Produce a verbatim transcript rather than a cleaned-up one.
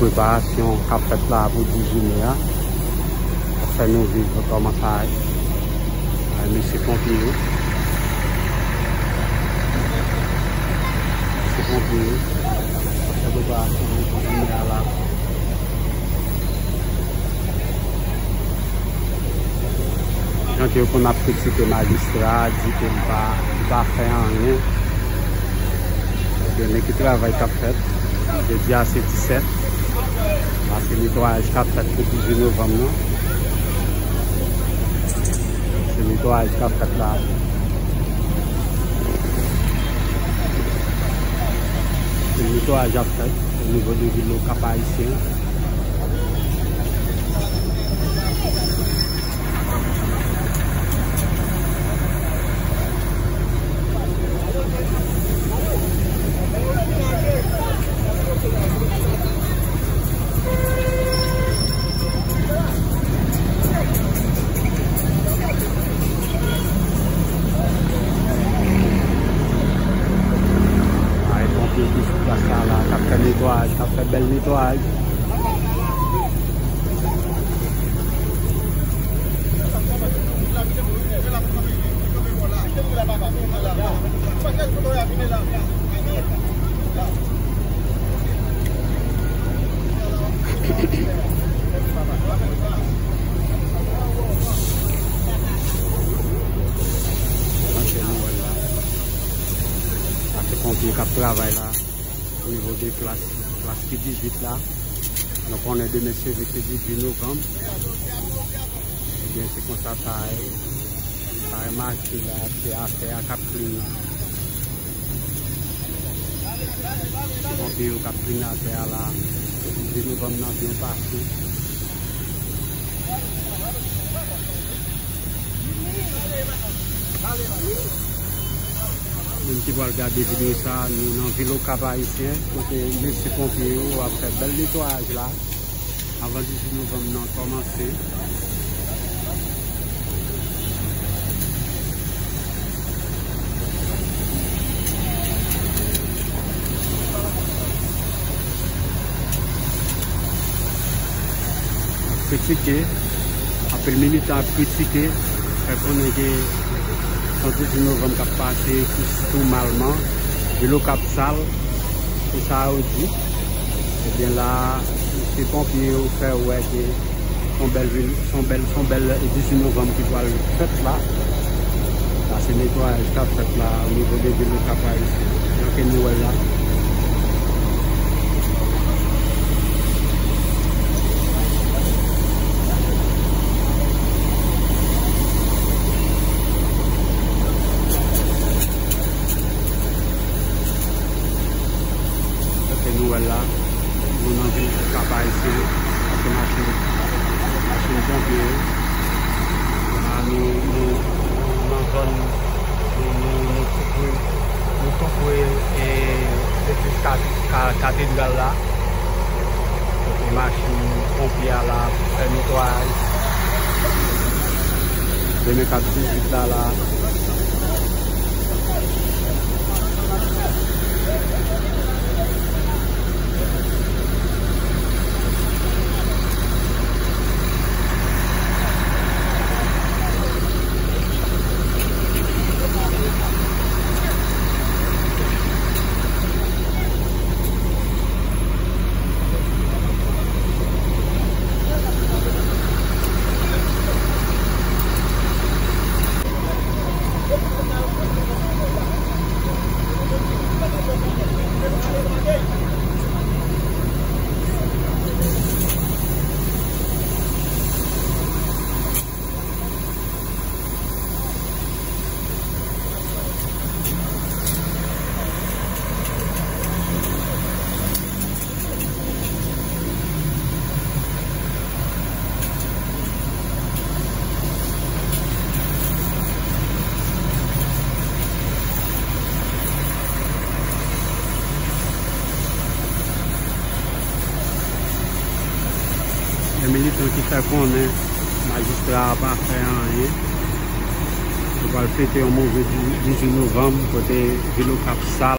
Preparasyon k ap fèt la pou dizuit me a, k ap fè nou viv kòman sa ye. Ay, mesye ponpye yo. Mesye ponpye yo. K ap fè preparasyon pou dizuit me a la. Jan ke yo konn ap kritike majistra, di ke li pa, li pa fè anyen. Ebyen, men ki travay k ap fèt. Jodi a se disèt. La se netwayaj k ap fèt pou dizuit novanm nan. Se netwayaj k ap fèt la. Se netwayaj ap fèt o nivo de vil Okap Ayisyen. Ay, ponpye ki sou plas la, la, k ap fè netwayaj, k ap fè bèl netwayaj. Antre nou wè la. Sa se ponpye k ap travay la. O nivo de plas, plas ki dizuit la. Nou konnen demen se, se dizuit novanm. Ebyen, se konsa sa ye. Sa e mache la, se atè a k ap klin la. Se ponpye yo k ap klin atè a la. Dizuit novanm nan byen pase. Moun ki pral gade videyo sa, nou nan vil Okap Ayisyen, kote mesye ponpye yo ap fè bèl netwayaj la, anvan dizuit novanm nan kòmanse. Kritike, anpil militan ap kritike, fè konnen ke se yon dizuit novanm k ap pase tou malman, vil Okap sal, se sa yo di. Ebyen la, se ponpye yo fè wè ke se yon bèl vil, se yon bèl, se yon bèl dizuit novanm ki pral fèt la. Sa se netwayaj k ap fèt la o nivo de vil Okap Ayisyen. Jan ke nou wè la. Sa ke nou wè la, nou nan vil Okap Ayisyen, sa se machin, machin ponpye yo. La, nou, nou, nou nan zòn, nou, nou, nou tou pre, nou tou pre, e, legliz ka-, ka-, katedral la. Kote machin ponpye a la, fè netwayaj. Demen k ap dizuit la, la. Gen militan ki fè konnen majistra a pa fè anyen. Yo pral fete yon move di-, dizuit novanm, kote vil Okap sal.